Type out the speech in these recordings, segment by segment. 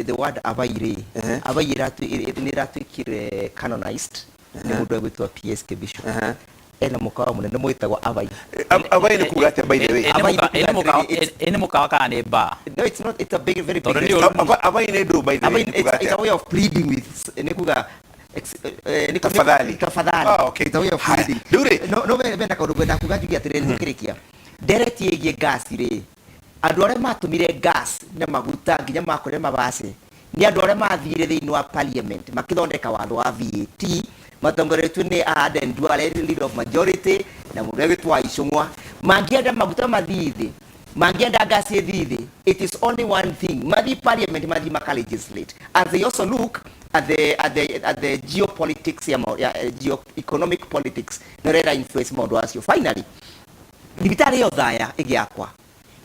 the word Abai rĩ, Abai nĩ ĩratuĩkire canonized nĩ mũndũ egwĩtwo PS Kibisho. Ena mũkawa mũnene mwĩtagwo Abai. Abai nĩ kuga atĩa, by the way? Abai nĩ kuga Ĩ nĩ mũkawa? Atĩrĩrĩ, Ĩ nĩ mũkawa kana nĩ bar? No, it's not. It's a big, very big Tondũ nĩ restaurant. Abai nĩ ndũ, by the way? Abai, Nĩ kuga it's a atĩa? way of pleading with, nĩ kuga Tafadhali. Tafadhali. Ah, okay. It's a way of Haya, pleading. rĩu rĩ- No, no, bena kaũndũ ngwenda kuga njuge atĩrĩrĩ, tũkĩrĩkia ndereti ĩgiĩ gas rĩ, andũ arĩa matũmire gas na maguta nginya makũrĩa mabaci nĩ andũ arĩa mathire thĩinĩ wa parliament makĩthondeka watho wa VAT, matongoretio nĩ Aden Duale, leader of majority, na mũndũ egwĩtwo Icũng'wa. Mangĩenda maguta mathiĩ thĩ, mangĩenda gas ĩthiĩ thĩ, it is only one thing: mathiĩ parliament, mathiĩ maka legislate, as they also look at the geopolitics ya geo-economic politics na ũrĩa ĩra influence maũndũ acio. Finally, thibitarĩ ya Othaya ĩgĩakwa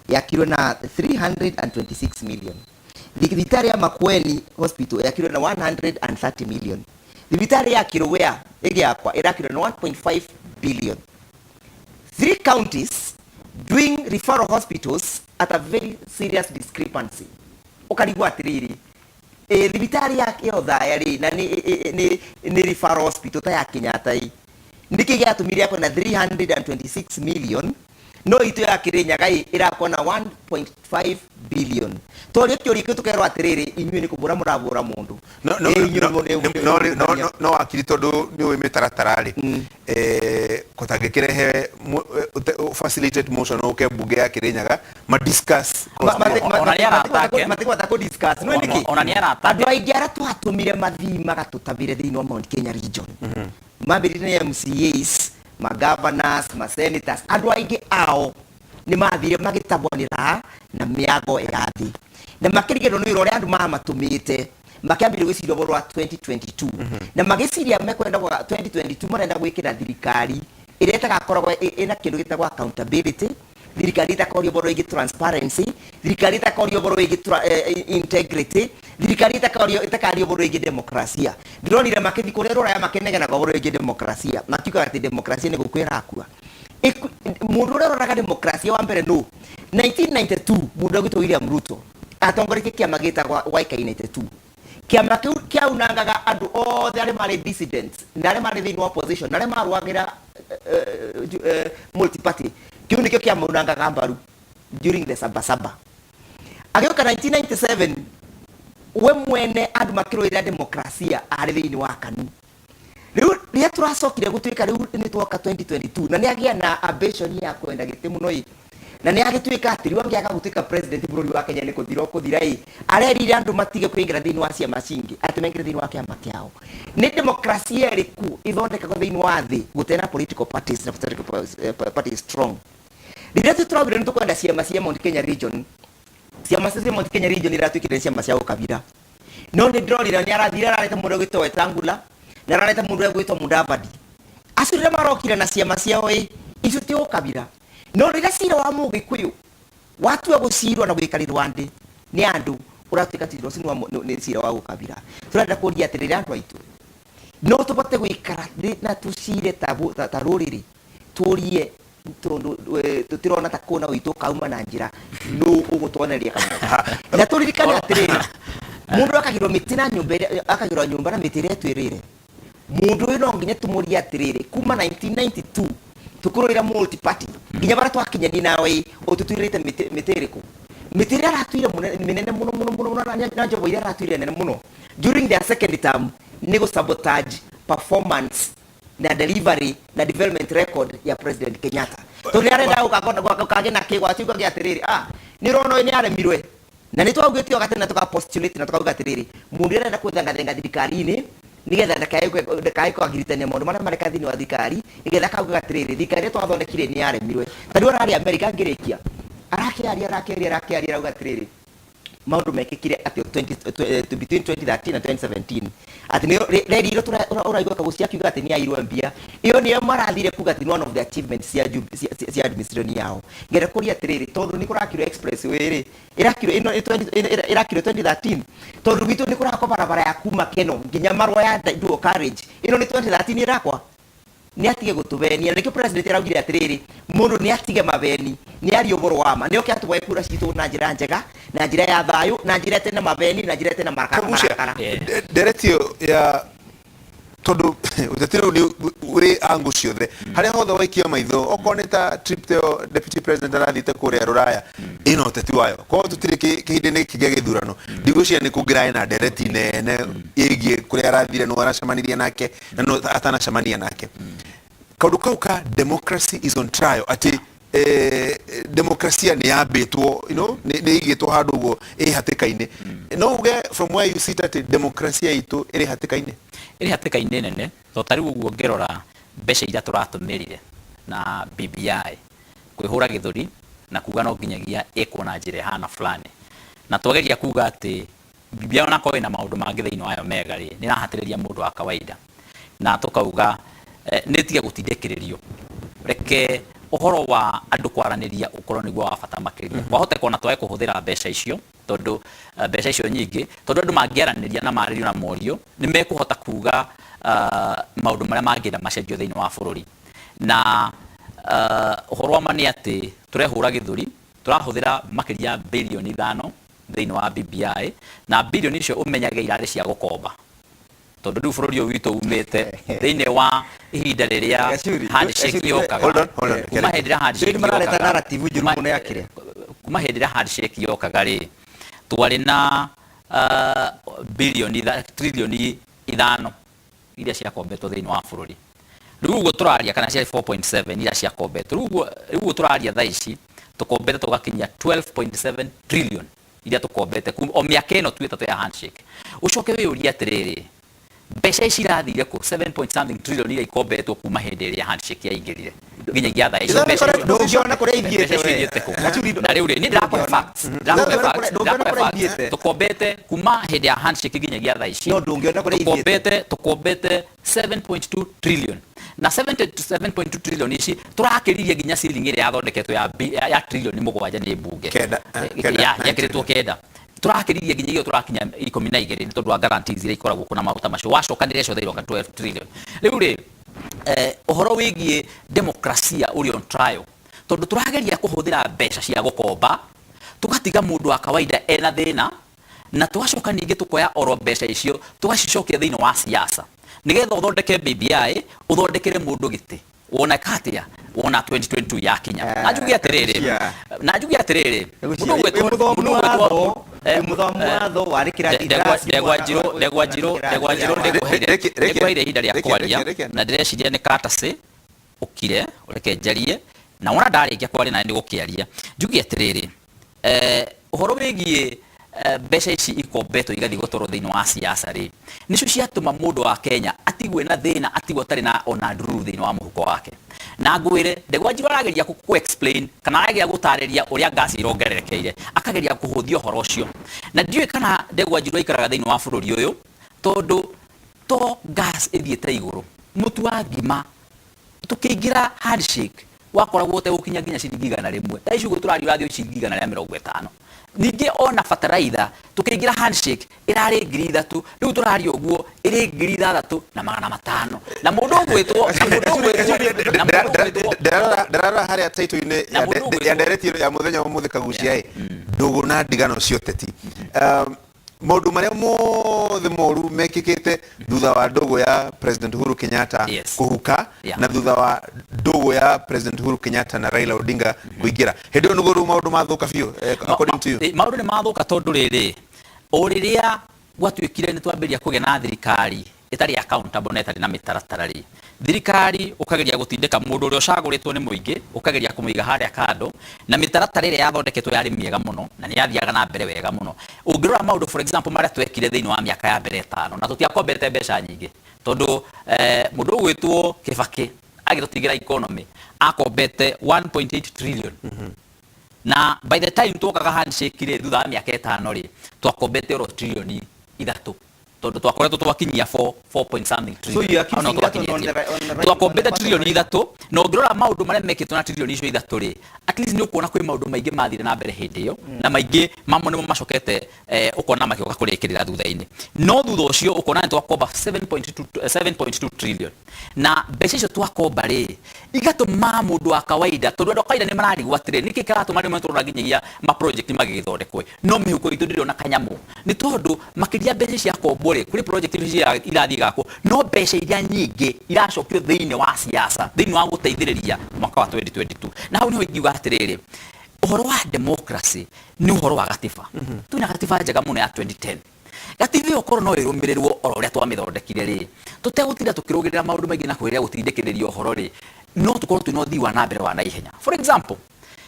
yakirwo na 326 million. Thibitarĩ ya Makueni Hospital yakirwo na 130 million. Thibitarĩ ya Kilowea ĩgĩakwa ĩrakirwo na 1.5 billion. Three counties doing referral hospitals at a very serious discrepancy. Ũkarigwo atĩrĩrĩ, ĩ thibitarĩ ya Othaya rĩ, na nĩ referral hospital ta ya Kenyatta ĩ, nĩkĩ gĩatũmire yakwo na 326 million, no itũ ya Kĩrĩnyaga ĩ ĩrakwo na 1.5 billion? Tũria kĩũria kĩu, tũkerwo atĩrĩrĩ, inyuĩ nĩ kũbũra mũrabũra mũndũ. No no. Ĩ, inyuĩ no nĩ no no no no wakiri, tondu nĩ ũĩ mĩtaratara rĩ, kũtangĩkĩrehe facilitated motion ũke mbunge ya Kĩrĩnyaga ma discuss. Ona nĩ arata ake. Matigwata kũ discuss no nĩkĩ? Ona nĩ arata ake. Andũ aingĩ arĩa twatũmire mathiĩ magatũtabĩre thĩinĩ wa Mount Kenya region mambĩrĩrie nĩ MCAs, ma governors, ma senators. Andũ aingĩ ao nĩ mathire magĩtabwanĩra na mĩago ya thĩ na makĩrigĩrwo nĩ wĩra ũrĩa andũ mamatũmĩte. Makĩambĩrĩria gwĩciria ũhoro wa 2022 na magĩciria mekwenda 2022 marenda gwĩkĩra thirikari ĩrĩa ĩtagakoragwo ĩna kĩndũ gĩtagwo accountability, thirikari ĩtakoria ũhoro wĩgiĩ transparency, thirikari ĩtakoria ũhoro wĩgiĩ integrity, thirikari ĩtakaria ũhoro wĩgiĩ demokrasia. Ndĩronire makĩthiĩ kũrĩa rũraya makĩnegenaga ũhoro wĩgiĩ demokrasia, makiugaga atĩ demokrasia nĩ gũkua ĩrakua. Mũndũ ũrĩa ũroraga demokrasia wa mbere nũ? 1992 mũndũ egwĩtwo William Ruto atongoretie kĩama gĩtagwo YK 92. Kĩama kĩu kĩaunangaga andũ othe arĩa marĩ dissidents na arĩa marĩ thĩinĩ wa opposition na arĩa marũagĩra multi party. Kĩu nĩkĩo kĩamaunangaga mbaru during the Sabasaba. Agĩũka 1997, we mwene andũ makĩrũĩrĩra demokrasia arĩ thĩinĩ wa KANU. Rĩu rĩrĩa tũracokire gũtuĩka rĩu nĩ twoka 2022, na nĩ agĩa na ambition ya kwenda gĩtĩ mũno ĩ, na nĩ agĩtuĩka atĩ rĩu angĩaga gũtuĩka president bũrũri wa Kenya nĩ kũthira ũkũthira ĩ, arerire andũ matige kũingĩra thĩinĩ wa ciama cingĩ, atĩ maingĩre thĩinĩ wa kĩama kĩao. Nĩ demokrasia ĩrĩkũ ĩthondekagwo thĩinĩ wa thĩ gũtena political parties na political parties strong? Rĩrĩa tũ tũraugire nĩ tũkwenda ciama cia Mount Kenya region, ciama cia Mount Kenya region iratuĩkire nĩ ciama cia ũkabira. No nĩ ndĩrorire nĩ arathire ararete mũndũ ũgwĩtwo Wetangula na ararete mũndũ ũgwĩtwo Mudavadi. Acio rĩrĩa marokire na ciama ciao ĩ, icio ti ũkabira. No rĩrĩa cira wa Mũgĩkũyũ watua gũcirwo na gũikarĩrwo andĩ nĩ andũ, ũratuĩka cira ũcio nĩ cira wa ũkabira. Tũrenda kũria atĩrĩrĩ, andũ aitũ, no tũbote gũikara thĩ na tũcire ta rũrĩrĩ, tũrie tondũ tũtirona ta kũna witũ kauma na njĩra nũ ũgũtwoneria kamwe. Na tũririkane atĩrĩrĩ, mũndũ akagĩrwo mĩtĩ na nyũmba ĩrĩa akagĩrwo nyũmba na mĩtĩ ĩrĩa ĩtwĩrĩire. Mũndũ ũyũ no nginya tũmũrie atĩrĩrĩ, kuma 1992 tũkũrũĩra multi party nginya barĩa twakinyania nawe ĩ, ũtũtuĩrĩte mĩtĩ ĩrĩkũ? Mĩtĩ ĩrĩa aratuire mĩnene mũno mũno mũno mũno na njobo iria aratuire nene mũno during their second term nĩ gũ sabotage performance na delivery na development record ya President Kenyatta, tondũ nĩ arenda gũkagĩa na kĩgwati gĩa atĩrĩrĩ, ah, nĩ ũrona ũyũ nĩ aremirwe. Na nĩ twaugĩte o gatene na tũka postulate na tũkauga atĩrĩrĩ, mũndũ ũrĩa arenda kwĩthengathenga thirikari-inĩ nĩgetha ndakae kwagiritania maũndũ marĩa mareka thĩinĩ wa thirikari, nĩgetha akauga atĩrĩrĩ, thirikari ĩrĩa twathondekire nĩ yaremirwe. Ta rĩu ararĩ Amerika, ngĩrĩkia, arakĩaria arakĩaria arakĩaria, arauga atĩrĩrĩ, maũndũ mekĩkire atĩ between 2013 na 2017, atĩ nĩ reri ĩrĩa ũraigua Kagucia akiuga atĩ nĩ airwo mbia ĩyo, nĩyo marathire kuga atĩ nĩ one of the achievements cia administration yao. Ngenda kũria atĩrĩrĩ, tondũ nĩ kũrakirwo expressway rĩ, ĩrakirwo ĩno ĩrakirwo 2013, tondũ gwitũ nĩ kũrakwo barabara ya kuma Keno nginya Marũa ya dual carriage, ĩno nĩ 2013 ĩrakwa. Nĩ atige gũtũbenia. Nĩkĩo president araugire atĩrĩrĩ, mũndũ nĩ atige mabeni, nĩ arie ũhoro wa ma, nĩ oke atũhe kura citũ na njĩra njega, na njĩra ya thayũ, na njĩra ĩtarĩ na mabeni, na njĩra ĩtarĩ na Kagucia, marakara. Ndereti ĩyo ya tondũ ũteti rĩu nĩ ũrĩ angu ciothe, harĩa hothe waikia maitho, okorwo nĩ ta trip ta ĩyo deputy president arathiĩte kũrĩa rũraya, ĩna ũteti wayo. Korwo tũtirĩ kĩhinda-inĩ gĩkĩ gĩa gĩthurano, ndigwĩciria nĩ kũngĩrarĩ na ndereti nene ĩgiĩ kũrĩa arathire, nũ aracemanirie nake na nũ atanacemania nake. Kaũndũ kau ka democracy is on trial, atĩ demokrasia nĩ yambĩtwo, nĩ ĩigĩtwo handũ ũguo ĩ hatĩka-inĩ. No uge from where you sit atĩ demokrasia itũ ĩrĩ hatĩka-inĩ? Ĩrĩ hatĩka-inĩ nene, tondũ ta rĩu ũguo ngĩrora mbeca iria tũratũmĩrire na BBI kwĩhũra gĩthũri na kuga no nginyagia ĩkwo na njĩra ĩhana fulani, na twageria kuga atĩ BBI onakorwo ĩna maũndũ mangĩ thĩinĩ wayo mega rĩ, nĩ ĩrahatĩrĩria mũndũ wa kawaida, na tũkauga nĩ ĩtige gũtindĩkĩrĩrio, reke ũhoro wa andũ kwaranĩria ũkorwo nĩguo wa bata makĩria. Kwahoteka ona twage kũhũthĩra mbeca icio, tondũ mbeca icio nyingĩ, tondũ andũ mangĩaranĩria na marĩrio na morio, nĩ mekũhota kuga maũndũ marĩa mangĩenda macenjio thĩinĩ wa bũrũri. Na ũhoro wa ma nĩ atĩ tũrehũra gĩthũri, tũrahũthĩra makĩria ya bilioni 5 thĩinĩ wa BBI, na bilioni icio ũmenyage irarĩ cia gũkomba, tondũ rĩu bũrũri ũyũ witũ umĩte thĩinĩ wa ihinda rĩrĩa Gacuri, handshake Gacuri, yokaga. Hold on, hold on. Kuma hĩndĩ ĩrĩa handshake Nĩ marareta yokaga, narrative njũru mũno ya kĩrĩa. Kuma hĩndĩ ĩrĩa handshake yokaga rĩ, twarĩ na 3 trilioni iria ciakombetwo thĩinĩ wa bũrũri. Rĩu ũguo tũraria, kana ciarĩ 4.7 iria ciakombetwo, rĩu ũguo tũraria thaa ici tũkombete tũgakinyia 12.7 trillion iria tũkombete o mĩaka ĩno tu 3 ya handshake. Ũcoke wĩyũrie atĩrĩrĩ, mbeca ici irathire kũ? 7 point something trillion iria ikombetwo kuma hĩndĩ ĩrĩa handshake yaingĩrire nginyagia thaa ici. Mbeca icio- Ndũngĩona kũrĩa ithiĩte mbeca icio we. ithiĩte kũ? Gacuri, Na rĩu rĩ, niĩ ndĩrakũhe facts, ndĩrakũhe Ndũngĩona facts, ndũngĩona ndĩrakũhe kũrĩa facts. ithiĩte. Tũkombete kuma hĩndĩ ya handshake nginyagia thaa ici, No ndũngĩona kũrĩa ithiĩte. tũkombete 7.2 trillion, na 7.2 trillion ici tũrakĩririe nginya ceiling ĩrĩa yathondeketwo ya trilioni 7 nĩ mbunge. Kenda, kenda, ya nine. Yekĩrĩtwo kenda, tũrakĩririe nginya iyo tũrakinya 12 nĩ tondũ wa guarantees iria ikoragwo kuna maũndũ ta macio. Wacokanĩrĩria ciothe iroka 12 trillion. Rĩu rĩ, ũhoro wĩgiĩ demokrasia ũrĩ on trial, tondũ tũrageria kũhũthĩra mbeca cia gũkomba, tũgatiga mũndũ wa kawaida ena thĩna, na tũgacoka ningĩ tũkoya oro mbeca icio tũgacicokia thĩinĩ wa siasa nĩgetha ũthondeke BBI, ũthondekere mũndũ gĩtĩ. Woneka atĩa wona 2022 yakinya? Na njuge atĩrĩrĩ, na njuge atĩrĩrĩ, mũndũ Wĩ ũgwĩtwo mũthomu mũndũ ũgwĩtwo watho, wĩ mũthomu watho, warĩ kĩrathi. Ndegwa Ndegwa Njirũ, Ndegwa Njirũ, Ndegwa Njirũ, ndĩkũheire ihinda rĩa kwaria, na ndĩreciria nĩ katacĩ ũkire ũreke njarie, na wona ndarĩkia kwaria na nĩ gũkĩaria, njuge atĩrĩrĩ, ũhoro wĩgiĩ mbeca ici ikombetwo igathiĩ gũtwarwo thĩinĩ wa siasa rĩ, nĩcio ciatũma mũndũ wa Kenya atigwe na thĩna, atigwo atarĩ na ona ndururu thĩinĩ wa mũhuko wake. Na ngwĩre, Ndegwa Njirũ arageria kũ explain kana arageria gũtarĩria ũrĩa ngasi irongererekeire, akageria kũhũthia ũhoro ũcio, na ndiũĩ kana Ndegwa Njirũ aikaraga thĩinĩ wa bũrũri ũyũ, tondũ to gas ĩthiĩte igũrũ. Mũtu wa ngima tukĩingĩra handshake wakoragwo ũtegũkinya nginya ciringi 100. Thaa ici ũguo tũraria ũrathiĩ ciringi 150. Ningĩ ona bataraitha, tukĩingĩra handshake ĩrarĩ 3000, rĩu tũraria ũguo ĩrĩ 6500. Na mũndũ ũgwĩtwo na mũndũ ũgwĩtwo na mũndũ ũgwĩtwo Ndarora harĩa title-inĩ Na mũndũ ũgwĩtwo ya ndereti ĩno ya mũthenya wa ũmũthĩ, Kagucia, ĩ ndũgũ na ndigano cia ũteti. Maũndũ marĩa mothe moru mekĩkĩte thutha wa ndũgũ ya President Uhuru Kenyatta kũhuka, na thutha wa ndũgũ ya President Uhuru Kenyatta na Raila Odinga kũingĩra, hĩndĩ ĩyo nĩguo rĩu maũndũ mathũka biũ, according to you? Maũndũ nĩ mathũka, tondũ rĩrĩ, o rĩrĩa gwatuĩkire nĩ twambĩrĩria kũgĩa na thirikari ĩtarĩ accountable na ĩtarĩ na mĩtaratara rĩ, thirikari ũkageria gũtindĩka mũndũ ũrĩa ũcagũrĩtwo nĩ mũingĩ, ũkageria kũmũiga harĩa kando, na mĩtaratara ĩrĩa yathondeketwo yarĩ mĩega mũno na nĩ yathiaga na mbere wega mũno. Ũngĩrora maũndũ, for example, marĩa twekire thĩinĩ wa mĩaka ya mbere 5, na tũtiakombete mbeca nyingĩ, tondũ mũndũ ũgwĩtwo Kibaki agĩtũtigĩra economy akombete 1.8 trillion, na by the time twokaga handshake rĩ, thutha wa mĩaka 5 rĩ, twakombete oro 3 trilioni. Tondu twakoretwo twakinyia 4 4 point something So you are trillion. Hau no accusing that on twakinyĩtie. the right- on the right- Twakombete on the part of trilioni right. 3, na ũngĩrora maũndũ marĩa mekĩtwo na trilioni icio 3 rĩ, at least nĩ ũkuona kwĩ maũndũ maingĩ mathire na mbere hĩndĩ ĩyo, na maingĩ mamo nĩmo macokete ũkona magĩũka kũrĩkĩrĩra thutha-inĩ. No thutha ũcio ũkona nĩ twakomba 7.2 trillion, na mbeca icio twakomba rĩ, igatũma mũndũ wa kawaida, tondũ andũ a kawaida nĩ mararigwo atĩrĩ, nĩkĩ kĩratũma rĩmwe tũrona nginyagia ma project magĩgĩthondekwo no mĩhuko itũ ndĩrĩ ona kanyamũ? Nĩ tondũ makĩria mbeca ciakombwo rĩ, kũrĩ project icio irathiĩ igakwo, no mbeca iria nyingĩ iracokio thĩinĩ wa siasa, thĩinĩ wa gũteithĩrĩria mwaka wa 2022. Na hau nĩho ingiuga atĩrĩrĩ, ũhoro wa democracy nĩ ũhoro wa gatiba. Twĩna gatiba njega mũno ya 2010. Gatiba ĩyo korwo no ĩrũmĩrĩrwo oro ũrĩa twamĩthondekire rĩ, tũtegũtinda tũkĩrũgĩrĩra maũndũ maingĩ na kwĩrĩa gũtindĩkĩrĩria ũhoro rĩ, no tũkorwo twĩna ũthii wa na mbere wa naihenya. For example,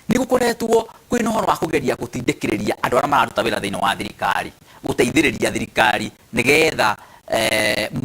nĩ gũkoretwo kwĩna ũhoro wa kũgeria gũtindĩkĩrĩria andũ arĩa mararuta wĩra thĩinĩ wa thirikari, gũteithĩrĩria thirikari nĩgetha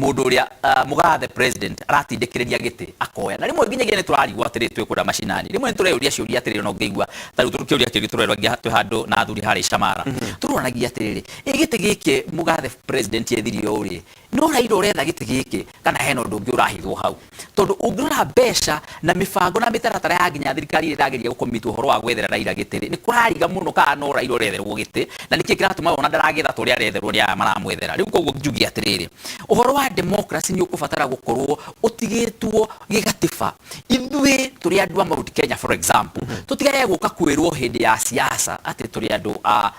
mũndũ ũrĩa mũgathe president aratindĩkĩrĩria gĩtĩ akoya. Na rĩmwe nginyagia nĩ tũrarigwo atĩrĩ, twĩ kũrĩa macinani, rĩmwe nĩ tũreyũria ciũria atĩrĩrĩ, ona ũngĩigua ta rĩu kĩũria kĩngĩ tũrerwo nginya twĩ handũ na athuri harĩa Icamara, tũroranagia atĩrĩrĩ, ĩ gĩtĩ gĩkĩ mũgathe president ethire ũũ rĩ, no Raila ũretha gĩtĩ gĩkĩ kana hena ũndũ ũngĩ ũrahithwo hau? Tondũ ũngĩrora mbeca na mĩbango na mĩtaratara ya nginya thirikari ĩrĩa ĩrageria gũkomit ũhoro wa gwethera Raila gĩtĩ rĩ, nĩ kũrariga mũno kana no Raila ũretherwo gĩtĩ, na nĩkĩ kĩratũma ona ndaragĩetha ta ũrĩa aretherwo nĩ aya maramwethera rĩu. Koguo njuge atĩrĩrĩ, ũhoro wa democracy nĩ ũkũbatara gũkorwo ũtigĩtwo gĩgatiba. Ithuĩ tũrĩ andũ a Mount Kenya, for example, tũtigage gũka kwĩrwo hĩndĩ ya siasa atĩ tũrĩ andũ a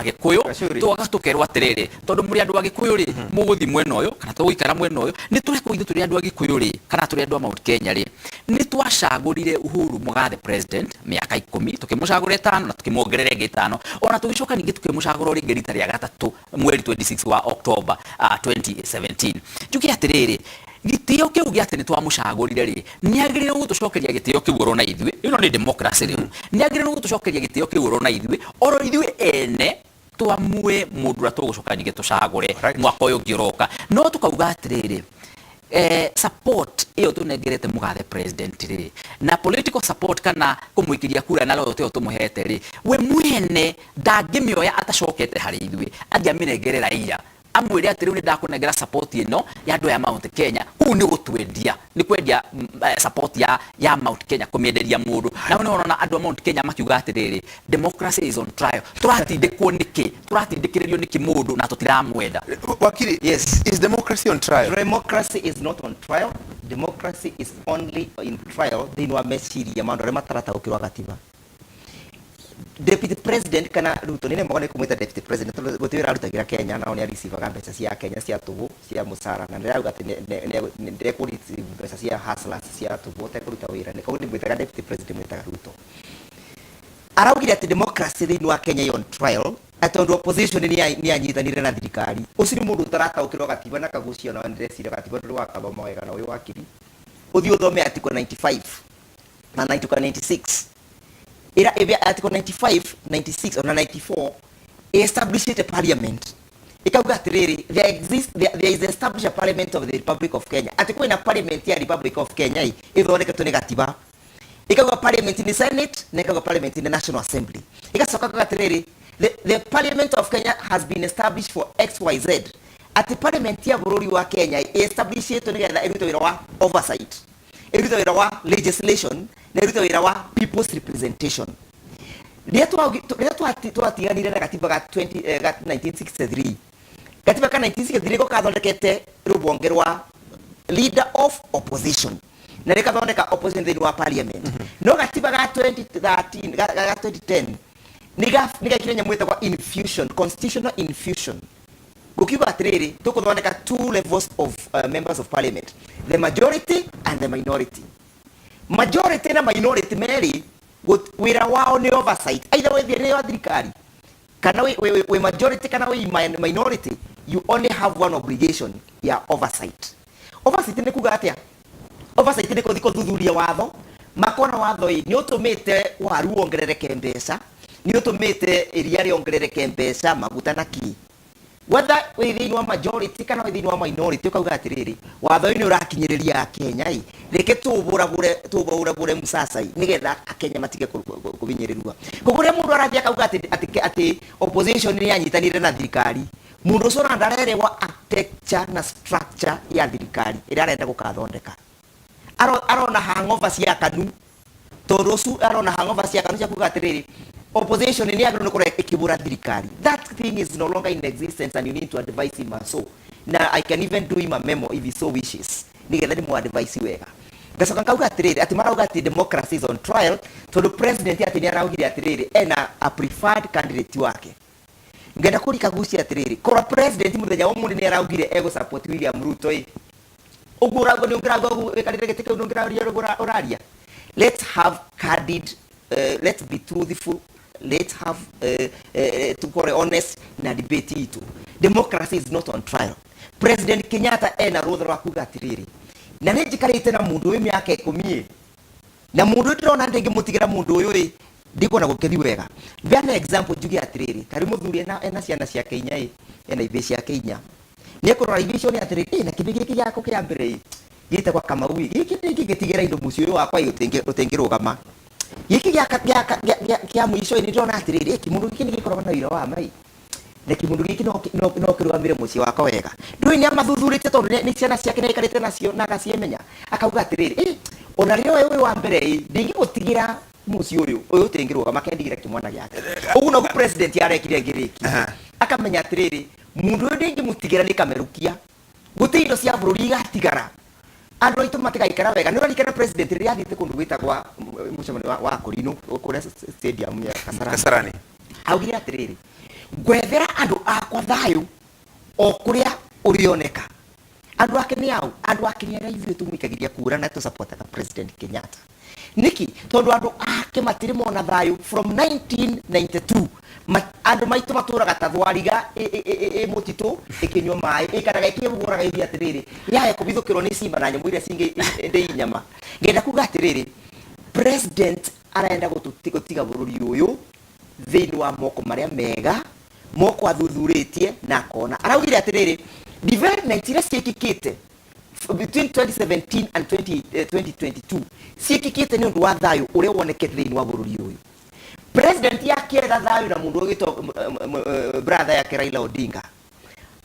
Gĩkũyũ. Gacuri. Tũgoka tũkerwo atĩrĩrĩ, tondũ mũrĩ andũ a Gĩkũyũ rĩ, mũgũthiĩ mwena ũyũ kana tũgũikara mwena ũyũ. Nĩ tũrekwo ithuĩ tũrĩ andũ a Gĩkũyũ rĩ, kana tũrĩ andũ a Mount Kenya rĩ, nĩ twacagũrire Uhuru Mũgathe president mĩaka 10, tũkĩmũcagũra 5 na tũkĩmuongerera ĩngĩ 5, ona tũgĩcoka ningĩ tũkĩmũcagũra o rĩngĩ rita rĩa gatatũ mweri 26 wa October 2017. Njuge atĩrĩrĩ, gĩtĩo kĩu gĩa atĩ nĩ twamũcagũrire rĩ, nĩ agĩrĩirwo gũtũcokeria gĩtĩo kĩu oro na ithuĩ. Ĩno nĩ democracy. Rĩu nĩ agĩrĩirwo gũtũcokeria gĩtĩo kĩu oro na ithuĩ, oro ithuĩ ene twamue mũndũ ũrĩa tũgũcoka ningĩ tũcagũre mwaka ũyũ ũngĩ ũroka. No tũkauga atĩrĩrĩ, support ĩyo tũnengerete mũgathe president rĩ, na political support kana kũmũikĩria kura na loyalty ĩyo tũmũhete rĩ, we mwene ndangĩmĩoya atacokete harĩ ithuĩ, athiĩ amĩnengere Raila, amwĩre atĩ rĩu nĩ ndakũnengera support ĩno ya andũ aya Mount Kenya. Kũu nĩ gũtwendia, nĩ kwendia support ya Mount Kenya, kũmĩenderia mũndũ. Na nĩ ũrona andũ a Mount Kenya makiuga atĩrĩrĩ, democracy is on trial. Tũratindĩkwo nĩkĩ? Tũratindĩkĩrĩrio nĩkĩ mũndũ na tũtiramwenda? Wakiri, Yes. is democracy on trial? Democracy is not on trial. Democracy is only in trial thĩinĩ wa meciria ma andũ arĩa matarataũkĩrwo gatiba. Deputy President kana Ruto, nĩ nemagwo nĩ kũmwĩta Deputy President tondũ gũtirĩ wĩra arutagĩra Kenya, nao nĩ areceivaga mbeca cia Kenya cia tũhũ cia mũcara, na ndĩrauga atĩ ndekũ receive mbeca cia hustlers cia tũhũ ũtekũruta wĩra. Nĩ koguo ndimwĩtaga Deputy President, mwĩtaga Ruto. Araugire atĩ democracy thĩinĩ wa Kenya ĩ on trial atĩ tondũ opposition nĩ yanyitanire na thirikari. Ũcio nĩ mũndũ ũtarataũkĩrwo gatiba na kagucio, na ndĩreciria gatiba ndũrĩ wakathoma wega. Na ũyũ wakiri ũthiĩ ũthome article 95 na article 96 ira ĩbĩa article 95, 96 ona 94 establishĩte parliament, ikauga atĩrĩrĩ, there is established a parliament of the Republic of Kenya, atĩ kwĩna parliament ya Republic of Kenya ĩ ĩthondeketwo nĩ gatiba. Ikauga parliament ni Senate, na ikauga parliament ni National Assembly. Igacoka kauga atĩrĩrĩ, the parliament of Kenya has been established for XYZ, atĩ parliament ya bũrũri wa Kenya establishĩtwo nĩgetha ĩrute wĩra wa oversight, ĩrute wĩra wa legislation, na ĩrute wĩra wa people's representation. Rĩrĩa twatiganire na gatiba ga 20 ga 1963, gatiba ka 1963 ko kathondekete rũbonge rwa leader of opposition na rĩkathondeka opposition thĩinĩ wa parliament. No gatiba ga 2013, ga 2010 nĩ gekire nyamũ ĩtagwo infusion, constitutional infusion, gukiuga atĩrĩrĩ, tũkũthondeka two levels of members of parliament, the majority and the minority. Majority na minority merĩ wĩra wao nĩ oversight, either wĩ thĩinĩ wa thirikari kana wĩ majority kana wĩ minority, you only have one obligation ya oversight. Oversight nĩ kuga atĩa? Oversight nĩ kũthi kũthuthuria watho, makona watho ĩ nĩ ũtũmĩte waru wongerereke mbeca, nĩ ũtũmĩte iria rĩongerereke mbeca, maguta na kĩ. Whether wĩ thĩinĩ wa majority kana wĩ thĩinĩ wa minority, ũkauga atĩrĩrĩ, watho ũyũ nĩ ũrakinyĩrĩria Akenya ĩ, reke tũũbũrabũre, tũũbũrabũre msasa ĩ, nĩgetha Akenya matige kũhinyĩrĩrua. Koguo rĩrĩa mũndũ arathiĩ akauga atĩ opposition nĩ yanyitanire na thirikari, Mundu ucio ona ndarerewa architecture na structure ya thirikari ĩrĩa arenda gũkathondeka. Arona hangover cia KANU, tondu ucu arona hangover cia KANU cia kuga atiriri, opposition ni yagĩrĩirwo nĩ kũrora ĩkĩbũra thirikari. That thing is no longer in existence and you need to advise him. So na I can even do him a memo if he so wishes, nigetha ndĩmũ advise wega. Ngacoka nkauga atiriri, ati marauga ati democracy is on trial tondu president ati nĩ araugire atiriri ena a preferred candidate wake. Ngenda kũrika gucia atiriri, korwo president muthenya wa ũmũthĩ nĩ araugire egũ support William Ruto, ĩ ũguo ũrauga nĩ ũngĩrauga ũguo wĩkarĩre gĩtĩ kĩu, nĩ ũngĩraria ũguo ũraria. Let's have candid, let's be truthful, let's have tukorwe honest na debate itu. Democracy is not on trial. President Kenyatta ena rũtha rwa kuga atiriri, na nĩ njikarĩte na mũndũ ũyũ mĩaka 10 ĩ, na mũndũ ũyũ ndĩrona ndĩngĩmũtigĩra mũndũ ũyũ rĩ, ndikuona gũkĩthi wega. Mbeana example, njuge atĩrĩrĩ, tarĩu mũthuri ena ciana ciake inya ĩ, ena ibĩ ciake inya, nĩ ekũrora ibĩ icio nĩ atĩrĩrĩ, ĩ na kĩndũ gĩkĩ gĩakwa kĩa mbere ĩ gĩtagwo Kamau ĩ, gĩkĩ ndĩngĩgĩtigĩra indo mũciĩ ũyũ wakwa ĩ, ũtĩngĩrũgama. Gĩkĩ kĩa mũico ĩ, nĩ ndĩrona atĩrĩrĩ, ĩ, kĩmũndũ gĩkĩ nĩ gĩkoragwo na ũira wa ma ĩ, na kĩmũndũ gĩkĩ no kĩrũgamĩre mũciĩ wakwa wega. Ndũĩ nĩ amathuthurĩtie, tondũ nĩ ciana ciake nĩ aikarĩte nacio na agaciemenya, akauga atĩrĩrĩ, ĩ ona rĩrĩa ũyũ wa mbere ĩ, ndingĩgũtigĩra mũciĩ ũyũ, ũyũ ũtĩngĩrũgama, akendigĩra kĩmwana gĩake. Ũguo noguo president arekire ngĩrĩkia, akamenya atĩrĩrĩ, mũndũ ũyũ ndingĩmũtigĩra nĩ kamerukia, gũtirĩ indo cia bũrũri igatigara, andũ aitũ matigaikara wega. Nĩ ũrarikana president rĩrĩa athiĩte kũndũ gwĩtagwa mũcemanio wa Kũrinũ kũrĩa stadium ya Kasarani? Kasarani. Augire atĩrĩrĩ, ngwethera andũ akwa thayũ o kũrĩa ũrĩoneka. Andũ ake nĩ au? Andũ ake nĩ arĩa ithuĩ tũmũikagĩria kura na tũsupportaga President Kenyatta. Nĩkĩ? Tondũ andũ ake matirĩ mona thayũ from 1992. Andũ maitũ matũraga ta thwariga ĩ mũtitũ ĩkĩnyua maĩ, ĩikaraga ĩkĩhũraga ĩthiĩ atĩrĩrĩ, yaya kũbithũkĩrwo nĩ simba na nyamũ iria cingĩ ndĩ nyama. Ngenda kuga atĩrĩrĩ, president arenda gũtiga bũrũri ũyũ thĩinĩ wa moko marĩa mega, moko athuthurĩtie na akona. Araugire atĩrĩrĩ, development iria ciĩkĩkĩte between 2017 and 2022 ciĩkĩkĩte nĩ ũndũ wa thayũ ũrĩa wonekete thĩinĩ wa bũrũri ũyũ. President akĩetha thayũ na mũndũ ũgĩtwo brother yake Raila Odinga,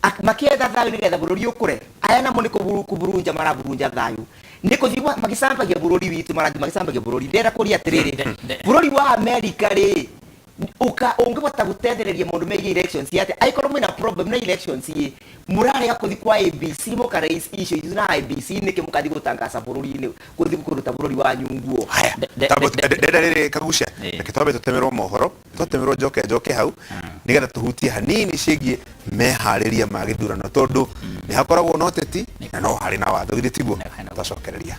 makĩetha thayũ nĩgetha bũrũri ũkũre. Aya namo nĩ kũburunja maraburunja thayũ, nĩ kũthiĩ magĩcambagia bũrũri witũ, marathiĩ magĩcambagia bũrũri. Ndĩrenda kũria atĩrĩrĩ, bũrũri wa America rĩ, uka ũngĩhota gũtethereria maũndũ megiĩ elections atĩa, angĩkorwo mwĩna problem na elections ĩ, mũrarega kũthiĩ kwa ABC mũka raise issues na ABC nĩkĩ, mũkathiĩ gũtangaca bũrũri-inĩ, kũthiĩ kũruta bũrũri wanyu nguo? Haya, ndenda rĩrĩ kagucia. Reke twambe tũtemerwo mohoro, twatemerwo njoke hau nĩgetha tũhutie hanini ciĩgiĩ meharĩria ma gĩthurano, tondũ nĩ hakoragwo na ũteti na no harĩ na watho, githĩ tiguo? Twacokereria.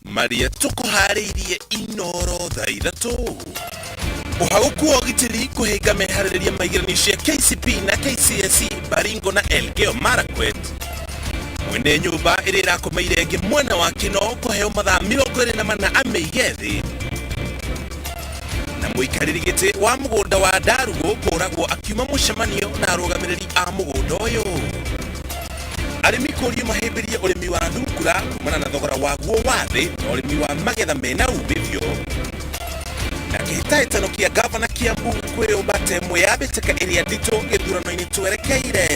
Maria tũkũharĩirie Inoro thaa 3. Ũhagũku wa ũgitĩri kũhĩnga meharĩrĩria ma igeranio cia KCP na KCSE Baringo na Elgeyo Marakwet. Mwene nyũmba ĩrĩa ĩrakomeire ĩngĩ mwena wa Kĩno kũheo mathaa 24 amĩige thĩ. Na mũikarĩri gĩtĩ wa mũgũnda wa Ndarugũ kũragwo akiuma mũcemanio na arũgamĩrĩri a mũgũnda ũyũ. Arĩmi kũrio mahĩmbĩrie ũrĩmi wa thungura kumana na thogora waguo wa thĩ na ũrĩmi wa magetha mena umithio. Na kĩhĩtahĩtano kĩa gavana Kiambu kwĩyũmba ta ĩmwe ya mbĩtĩka ĩrĩa nditũ gĩthurano-inĩ twerekeire.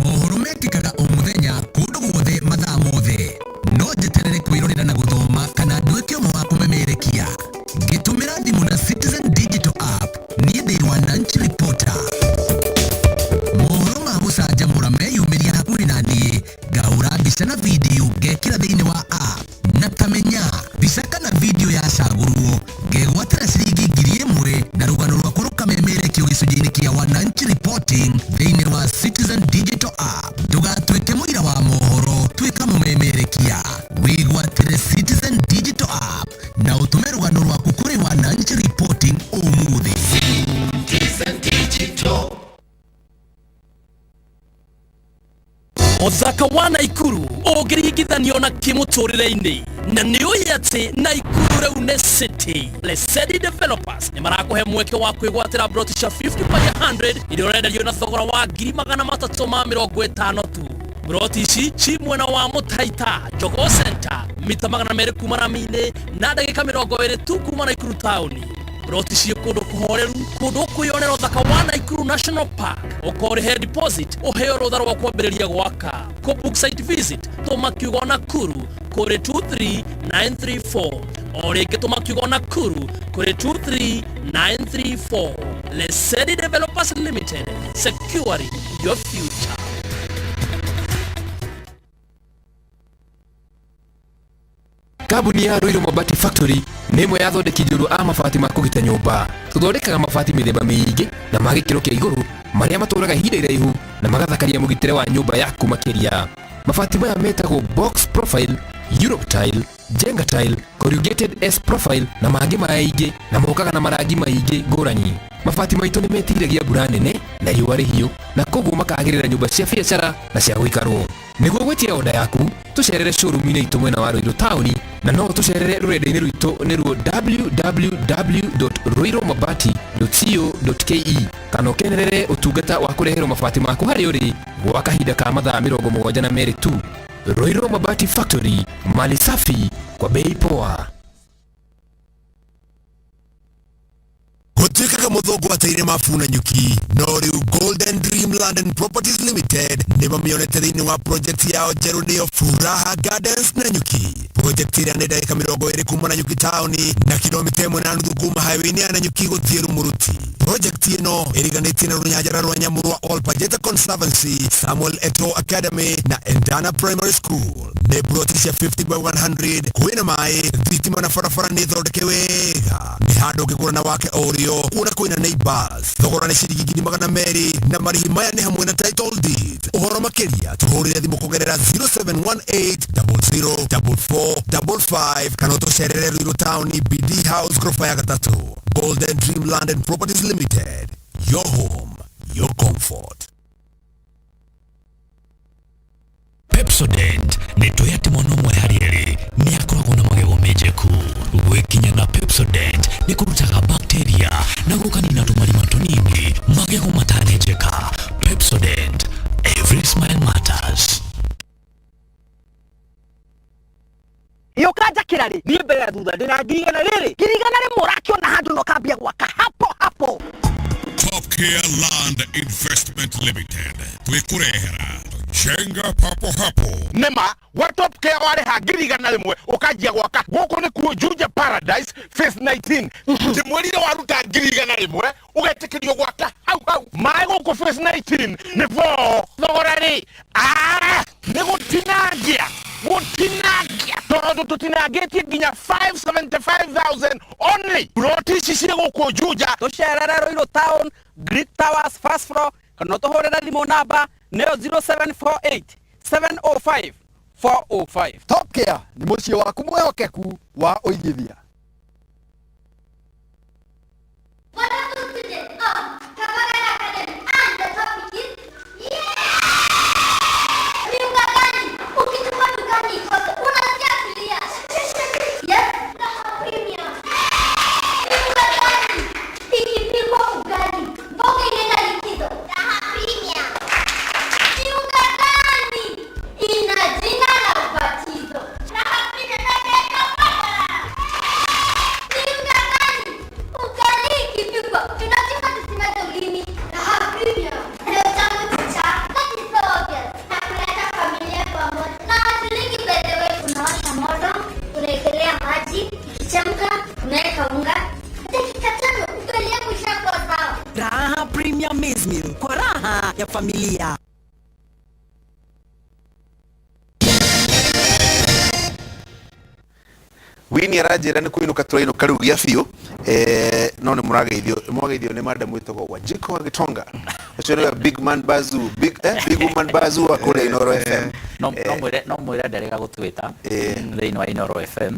Mohoro mekĩkaga o mũthenya, kũndũ guothe, mathaa mothe. No njeterere kwĩrorera na gũthoma kana nduĩke ũmwe wa kũmemerekia ngĩtũmĩra thimũ na Citizen Digital App. Niĩ ndĩ Wananchi Reporter. Mohoro ma gũcanjamũra meyumĩria hakuhĩ na niĩ, ngahũra mbica na video ngekĩra thĩinĩ wa app, na tamenya mbica kana video yacagũrwo ngegwatĩra ciringi 1000 na rũgano rwakwa rũkamemerekio gĩcunjĩ-inĩ kĩa Wananchi Reporting thĩinĩ wa Citizen Digital App. Ndũgatuĩke mũira wa mohoro, tuĩka mũmemerekia. Wĩgwatĩre Citizen Digital App na ũtũme rũgano rwaku kũrĩ Wananchi Reporting ũmũthĩ. Citizen Digital. Ũthaka wa Naikuru ũngĩringithanio na kĩmũtũrĩre-inĩ, na nĩ ũĩ atĩ Naikuru rĩu Nĩ City. Lesedi Developers nĩ marakũhe mweke wa kwĩgwatĩra broti cia 50 by 100 iria ũrenderio na thogora wa 350,000 tu. Broti ici ci mwena wa Mũtaita, Jogoo Center, mita 200 kuma rami-inĩ na ndagĩka 20 tu kuma Naikuru taũni. Broti ciĩ kũndũ kũhoreru, kũndũ ũkwĩyonera ũthaka wa Naikuru National Park. Ũkorĩhe deposit, ũheo rũtha rwa kwambĩrĩria gwaka. Kũ book site visit, tũma kiugo Nakuru kũrĩ 23934. O rĩngĩ tũma kiugo Nakuru kũrĩ 23934. Lesedi Developers Limited, securing your future. Kambuni ya Ruiru Mabati Factory nĩ ĩmwe ya athondeki njorua a mabati ma kũgita nyũmba. Tũthondekaga mabati mĩthemba mĩingĩ na ma gĩkĩro kĩa igũrũ marĩa matũraga ihinda iraihu na magathakaria mũgitĩre wa nyũmba yaku makĩria. Mabati maya metagwo box profile, Europe tile, Jenga tile, corrugated S profile na mangĩ maingĩ na mokaga na marangi maingĩ ngũrani. Mabati maitũ nĩ metiragia mbura nene na riũa rĩhiũ na koguo makagĩrĩra nyũmba cia biacara na cia gũikarwo. Nĩguo gwĩtia oda yaku, tũcerere showroom-inĩ itũ mwena wa Ruiru taũni na no tũcerere rũrenda-inĩ rwitũ nĩruo www.ruirumabati.co.ke kana ũkenerere ũtungata wa kũreherwo mabati maku harĩa ũrĩ gwa kahinda ka mathaa 72 tu. Ruiru Mabati Factory, mali safi kwa bei poa. Gũtuĩkaga mũthũngũ ateire mabu na nyuki, no rĩu Golden Dream Land and Properties Limited nĩ mamĩonete thĩinĩ wa project yao njerũ, nĩyo Furaha Gardens na Nyuki. Project ĩrĩa nĩ ndagĩka 20 kuma na Nyuki taũni na kilomita 1.5 kuma highway-inĩ ya Nanyuki gũthiĩ Rumuruti. Project ĩno ĩriganĩtie na rũnyanjara rwa nyamũ rwa Ol Pajeta Conservancy, Samuel Eto'o Academy na Endana Primary School. Nĩ ploti cia 50 by 100, kwĩna maĩ, thitima na barabara nĩ thondeke wega. Nĩ handũ ũngĩgũra na wake o ũrĩo, kuona kwĩna neighbors. Thogora nĩ ciringi 200,000 na marĩhi maya nĩ hamwe na title deed. Ũhoro makĩria tũhũrĩre thimũ kũgerera 0718 00 44 55 kana ũtũcerere Ruiru Town, BD House, ghorofa ya gatatũ. Golden Dream Land and Properties Limited, your home, your comfort. Pepsodent nĩ tũĩ atĩ mwana ũmwe harĩ erĩ nĩ akoragwo na magego menjeku. Gwĩkinya na Pepsodent nĩ kũrutaga bacteria na gũkanina tũmarima tũnini magego matanenjeka. Pepsodent, every smile matters. Yũkanjakĩra rĩ, niĩ mbere ya thutha ndĩna 100,000 rĩrĩ, 100,000 ũrakiona handũ na ũkambia gwaka hapo hapo. Top Care Land Investment Limited twĩkũrehera jenga papo hapo. Nĩma wa Top Care, warĩha 100,000 ũkanjia gwaka. Gũkũ nĩkuo Juja Paradise Phase 19. Ndĩmwĩrire waruta 100,000 ũgetĩkĩrio gwaka hau hau. Maĩ gũkũ Phase 19 nĩ bo thogora rĩ, nĩ gũtinangia gũtinangia tondũ tũtinangĩtie nginya 575,000 only. Ploti ici ciĩ gũkũ Juja. Tũcerere Ruiru Town, Great Towers, first floor, kana ũtũhũrĩre thimũ namba nĩyo 0748 705 405. Top Care nĩ mũciĩ waku mwĩhokeku wa ũigithia. Wonderful students of Kabagara Academy, and the topic is, yeah! Ni unga gani ukichukua dukani ikose unasikia kulia? Yes, Raha Premium. Ni unga gani ikipikwa ugali mboga inaenda likizo? Raha Premium. Ni unga gani ina jina la ubatizo? Raha Premium. Ni unga gani ugali ikipikwa tunacheka tusimate ulimi? Raha Premium. Ndio tamu cha. That is so obvious. Na kuleta familia pamoja. Na hatulingi, by the way. Unawasha moto, unaekelea maji, ikichemka, unaweka unga. Dakika 5 ugali yako ishakuwa sawa. Raha Premium Maize Meal kwa raha ya familia. Wini aranjĩra nĩ kũinũka tũrainũka rĩu gĩa biũ, no nĩ mũrageithio, mwageithio nĩ madam wĩtagwo Wanjiko wa Gĩtonga, ũcio nĩwe big man bazu, big woman bazu wa kũrĩa Inooro FM. No mwĩre nderega gũtwĩta thĩinĩ wa Inooro FM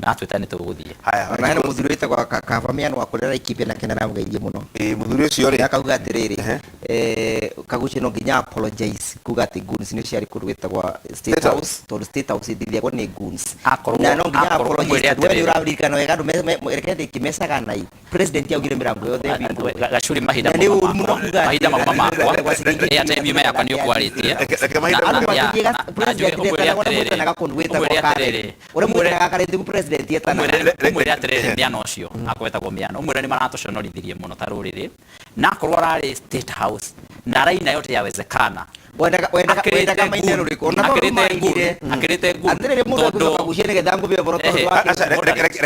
na atwĩta nĩ tũgũthiĩ. Haya. Ona hena mũthuri wĩtagwo Kavamiano wa kũrera Laikipia, na kena namũgeithie mũno. Ĩ mũthuri ũcio rĩ akauga atĩrĩrĩ, Kaguchia no nginya apologize kuga atĩ goons nĩ ciarĩ kũndũ gwĩtagwo State State House. House, tondũ State House ĩtithiagwo nĩ goons. Akorwo- Na no nginya akorwo apologize ũmwĩre tondũ we nĩ atĩrĩrĩ. ũraririkana wega andũ reke ndĩkĩmecaga nai president augire mĩrango yothe ĩhingũrwo. Gacuri, mahinda Na nĩ mauma ũru mũno makwa. kuga atĩ- Mahinda mauma makwa. Gwa- Airtime yuma yakwa nĩ ũkwarĩtie. Reke mahinda Na- moke. na- ya, Mathiaga- na- na president njuge ũmwĩre etanaga atĩrĩrĩ. mwĩtanaga kũndũ gwĩtagwo Ũmwĩre Karen. atĩrĩrĩ. Ũrĩa Ũmwĩre- mwĩtanaga Karen tiguo president etanaga. Ũmwĩre atĩrĩrĩ, mĩano ũcio akwetagwo mĩano, ũmwĩre nĩ maratũconorithirie mũno ta rũrĩrĩ, na akorwo ararĩ State House na araina yote yawezekana. Wendaga wendaga Akĩrĩte wendaga maine gun. rũrĩkũ? Ona no Akĩrĩte rũmainire. gun. Akĩrĩte gun. Atĩrĩrĩ, mũndũ Tondũ- agũcoka gucia nĩgetha ngũbe ũhoro tondũ Ehe. wake. Aca,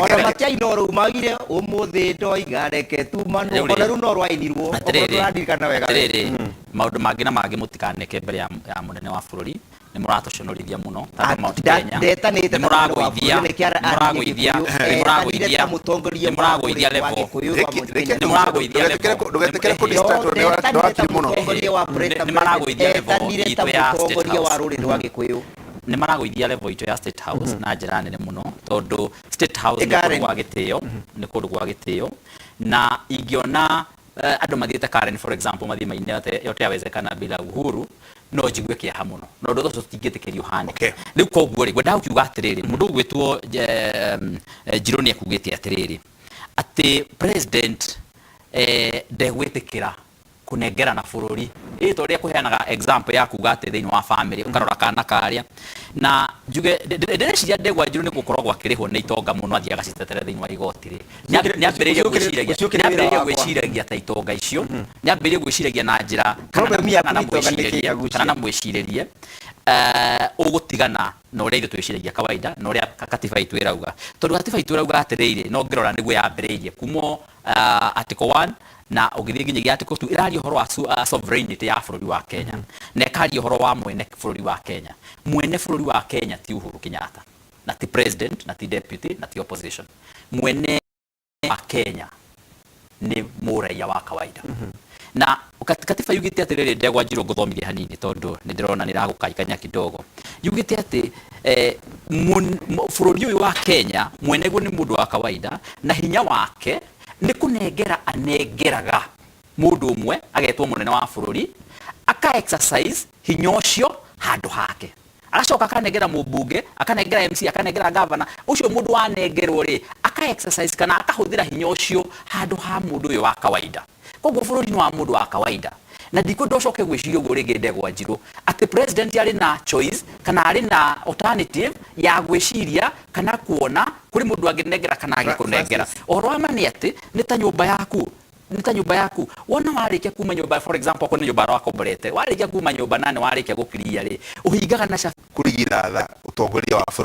Ona matiaina o rĩu maugire ũmũthĩ ndoiga reke tumanwo. Rĩu rĩ. Ona rĩu no rwainirwo okorwo Atĩrĩrĩ, ndũraririkana wega. atĩrĩrĩ, maũndũ mangĩ na mangĩ mũtikaneke mbere ya mũnene wa bũrũri, nĩ mũratũconorithia mũno ta andũ a Mount Kenya. Ndetanĩte Nĩ mũragũithia, nĩ kĩara nĩ mũragũithia, nĩ mũragũithia, ta mũtongoria nĩ mũragũithia wa level. Gĩkũyũ wa Mount Kenya. Nĩ mũragũithia level. Ndũgetĩkĩre kũ-distract tondũ nĩ wakiri mũno. Mũtongoria wa Nĩ maragũithia level etanire ta itũ ya State mũtongoria wa House. rũrĩrĩ rwa Gĩkũyũ. Nĩ maragũithia level itũ ya State House na njĩra nene mũno, tondũ State House nĩ Karen. kũndũ gwa gĩtĩo, nĩ kũndũ gwa gĩtĩo, na ingĩona andũ mathiĩte Karen, for example, mathiĩ maine yote yawezekana bila Uhuru, no njigue kĩeha mũno, na ũndũ ũcio tũtingĩtĩkĩrio ũhanĩke. Rĩu koguo rĩ, ngwendaga gũkiuga atĩrĩrĩ, mũndũ ũgwĩtwo Njirũ nĩ ekugĩte atĩrĩrĩ, atĩ president ndegwĩtĩkĩra kũnengerana bũrũri, ĩ ta ũrĩa kũheanaga example ya kuga atĩ thĩinĩ wa family ũkarora kana karĩa, na njuge ndĩreciria Ndegwa Njirũ nĩ gũkoragwo akĩrĩhwo nĩ itonga mũno, athiĩ agacitetere thĩinĩ wa igoti rĩ, nĩ ambĩrĩirie gwĩciragia, Ũcio ũkĩrĩ wĩra nĩ ambĩrĩirie wakwa. gwĩciragia ta itonga icio, nĩ ambĩrĩirie gwĩciragia na njĩra kana Problem yaku kana nĩ itonga nĩ kĩ, mwĩcirĩrie, Kaguchia? kana na mwĩcirĩrie ũgũtigana na ũrĩa ithuĩ twĩciragia kawaida na ũrĩa katiba itũ ĩrauga, tondũ katiba itũ ĩrauga atĩrĩrĩ, no ngĩrora nĩguo yambĩrĩirie kuma article 1 na ũgĩthiĩ nginyagia article 2, ĩraria ũhoro wa sovereignty ya bũrũri wa Kenya, na ĩkaria ũhoro wa mwene bũrũri wa Kenya. Mwene bũrũri wa Kenya ti Uhuru Kenyatta, na ti president, na ti deputy, na ti opposition. Mwene wa Kenya nĩ mũraia wa kawaida. Na katiba yugĩte atĩrĩrĩ, Ndegwa Njirũ, ngũthomithie hanini tondũ nĩ ndĩrona nĩ ĩragũkaikania kidogo, yugĩte atĩ bũrũri ũyũ wa Kenya mweneguo nĩ mũndũ wa kawaida, na hinya wake nĩ kũnengera anengeraga mũndũ ũmwe agetwo mũnene wa bũrũri, aka exercise hinya ũcio handũ hake, agacoka akanengera mũmbunge, akanengera MC, akanengera gavana. Ũcio mũndũ wanengerwo rĩ, aka exercise kana akahũthĩra hinya ũcio handũ ha mũndũ ũyũ wa kawaida. Koguo bũrũri nĩ wa mũndũ wa kawaida, na ndikwenda ũcoke gwĩciria ũguo rĩngĩ, Ndegwa Njirũ, atĩ president arĩ na choice kana arĩ na alternative ya gwĩciria kana kuona kũrĩ mũndũ angĩnengera kana angĩkũnengera. Ũhoro wa ma nĩ atĩ nĩ ta nyũmba yaku, nĩ ta nyũmba yaku, wona warĩkia kuma nyũmba, for example, okorwo nĩ nyũmba wakomborete, warĩkia kuma nyũmba na nĩ warĩkia gũkiria rĩ, ũhingaga na cabi. Kũrigithatha ũtongoria wa bũrũri.